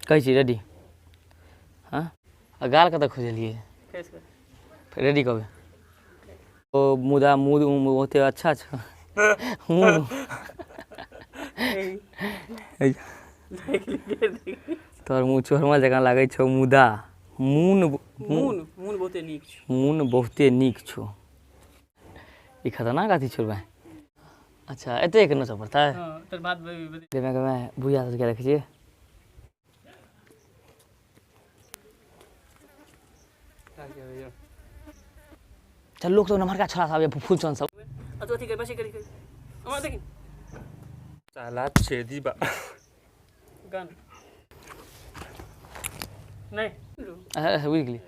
कहै छी रेडी। हँ, आ गाल कतऽ खुजलियै? फेर रेडी कहबै ओ, मुदा मूड उम बहुते अच्छा छौ। मूड तोहर मुँह चोरमा जकाँ लागै छौ, मुदा मून मून मून बहुते नीक छौ। मून बहुते नीक छौ। ई खतरनाक अथी छौ बे। अच्छा, एतेक नचऽ पड़तै? हँ, तकर बाद गे माय, भुइया सबके देखै छियै। चल, लोक सब नमहरका छोरा सब आबैया, फूलचंद सब। अथी कर, बसी करी हमरा देखी। साला छेदी बा। गान नहि। बुझि गेलियै।